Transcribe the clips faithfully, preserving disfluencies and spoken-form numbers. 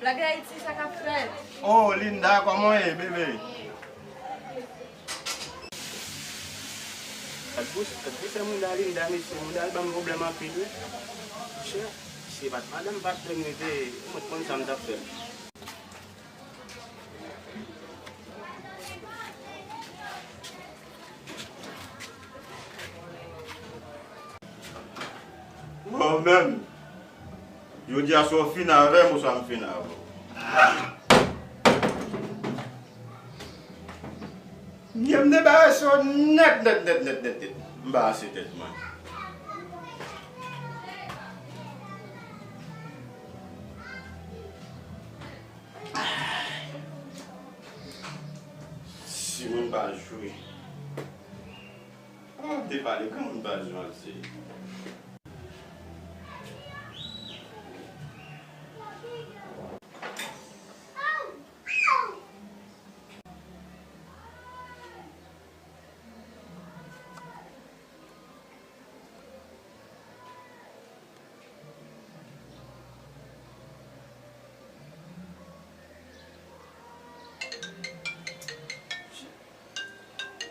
Black Haiti, sa k ap fèt? Oh, Linda, kòman w ye, bebe? Gad pou, gad pou sè mouda Linda, mesye, mouda al ban m pwoblèm anpil, wi. Monchè, si se pa t madanm pa t fè m rete, ou mèt konn sa m t ap fè. Mwen menm, jodi a swa w fin avè m oswa m fin avè w. Byen, m debarase w nèt, nèt, nèt, nèt, nèt, nèt. M barase tèt mwen. Si moun pa jwe. Ah, te pale granmoun pa jwe al seye.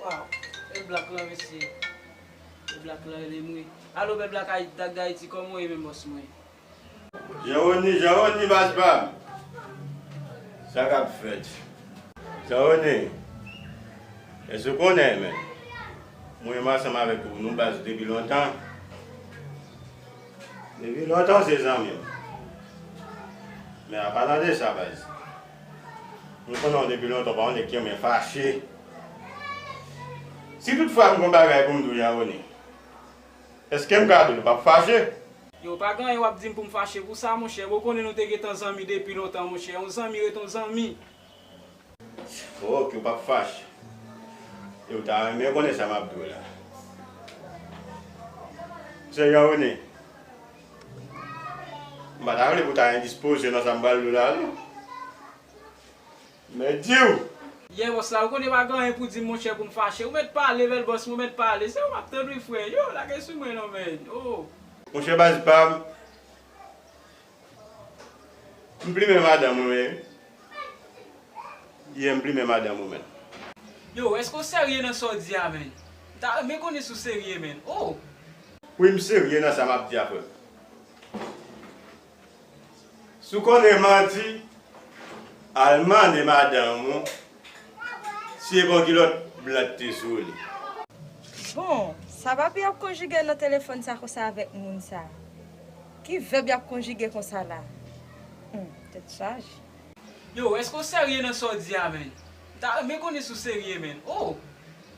Waw, e Black lan, mesye. E Black lan rele m, wi. Alo, bèl Black Ay-, Black Dayiti, kòman w ye menm, bòs mwen? Jeroni, Jeroni, baz pa m. Sa k ap fèt? Jeroni, èske w konnen, men, mwen menm ansanm avèk ou, nou baz depi lontan. Depi lontan, se zanmi m. Men apadan de sa, baz, mwen konnen w depi lontan, w pa yon nèg ki renmen fache. Si toutfwa m gen yon bagay pou m di w, Jeroni, èske m ka di w nou p ap fache? Yo, pa gen anyen w ap di m pou m fache pou sa, monchè. Bon, w konnen nou te gentan zanmi depi lontan, monchè. Yon zanmi ret yon zanmi. Fòk yo p ap fache. E w ta renmen konnen sa m ap di w la. Mesye Jeroni, m pa ta vle pou w ta endispoze nan sa m pral di w la, non. Men di w! Yè, bòs la, ou konnen pa gen anyen pou di m, monchè, pou m fache. Ou mèt pale, bèl bòs mwen, ou mèt pale. Se ou m ap tann, wi, frè. Yo, lage sou mwen, non, men. Oh. Monchè, baz pa m, m plimen madanm mwen, wi. Yè, m plimen madanm ou, men. Yo, èske w serye nan sa w di a, men? M ta renmen konnen si w serye, men. Oh! Wi, m serye nan sa m ap di a, frè m. Si w konnen manti, al mande madanm ou si e pa yon kilòt blan ki te sou li. Bon, sa papi ap konjige nan telefòn sa konsa avèk moun sa? Ki vèb y ap konjige konsa la? Hmm, tèt chaje. Yo, èske w serye nan sa w di a, men? M ta renmen konnen si w serye, men. Oh!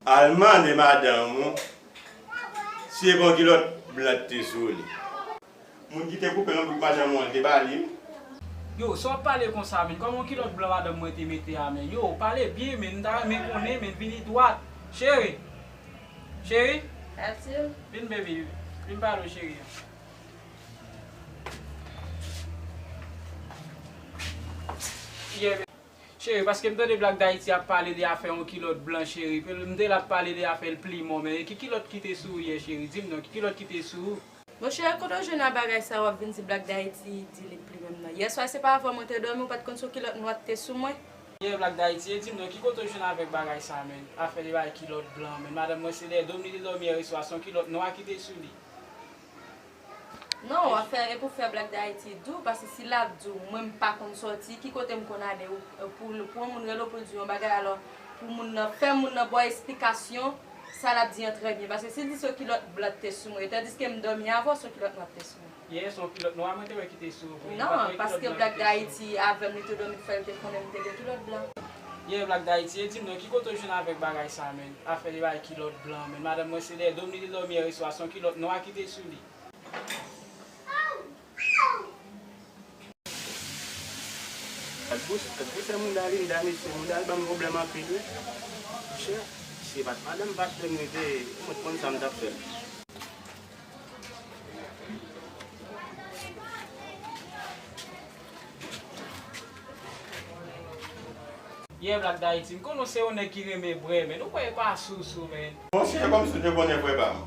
Al mande madanm ou si e pa yon kilòt blan ki te sou li. Moun ki te koupe nan bout madanm ou an, li te ba li. Yo, sa w ap pale konsa, men? Kòman yon kilòt blan madanm mwen te mete a, men? Yo, pale byen, men. M ta renmen konnen, men. Vini dwat. Cheri. Cheri. Atil. Vin, baby. Vin pale w, cheri. Yeah, men. Cheri, paske m tande Black Dayiti ap pale de afè yon kilòt blan, cheri. M te la ap pale de afè l plimon, men ki kilòt ki te sou ou yè, cheri? Di m non, ki kilòt ki te sou ou? Monchè, kote w jwenn a bagay sa w ap vin di Black Dayiti di li plimen m nan? Yèswa se pa avan mwen te dòmi, ou pa t konn se yon kilòt nwa ki te sou mwen? Yè, Black Dayiti, e di m non, ki kote w jwenn avèk bagay sa, men? Afè li bay kilòt blan, men madanm mwen se lè dòmi li te dòmi yè swa, se yon kilòt nwa ki te sou li. Non, w ap fè, e pou fè Black Dayiti di w, paske si l ap di w, mwen m pa konn sòti, ki kote m konn ale, ou, pou, pou yon moun rele w pou l di yon bagay, alò, pou moun nan, fè moun nan ba w esplikasyon, sa l ap di an trè byen. Paske si l di se yon kilòt blan ki te sou mwen, tandiske m dòmi avan, se yon kilòt nwa ki te sou mwen. Yè, se yon kilòt nwa mwen te wè ki te sou ou vre. Non, paske Black Dayiti avè m, li te dòmi, fè l te konnen m te gen kilòt blan. Yè, Black Dayiti, e di m non, ki kote w jwenn avèk bagay sa, men? Afè li bay kilòt blan, men madanm mwen se lè dòmi li te dòmi yè swa, se yon kilòt nwa ki te sou li. Gad pou, gad pou sè mouda Linda, mesye, mouda al ban m pwoblèm anpil, wi. Monchè, si se pa t madanm pa t fè m rete, ou mèt konn sa m t ap fè. Yeah, Black D'Haïti, m konnen w se yon nèg ki renmen bwè, men ou kwè e pa sousou, men. Monchè, kòmsi w te konnen, frè pa m.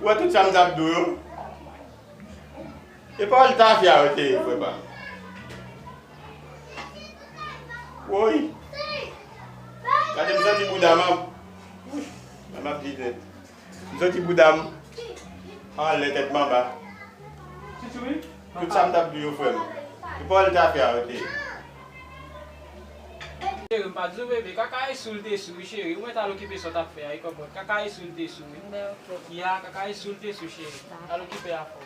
Ou wè tout sa m t ap di w yo? E pawòl tafya yo te ye, frè pa m. Woy! Gade m santi bouda m ap. Wi, m ap di nèt. M santi bouda m anlè tèt m anba. Tout sa m t ap di yo, frè m. E pawòl tafya yo te ye. Cheri, m pa di w bebe, kaka e sou l te sou, wi, cheri. Ou mèt al okipe sa w t ap fè a, e kòman? Kaka e sou l te sou, wi. Ya, kaka e sou l te sou, cheri. Al okipe afè w.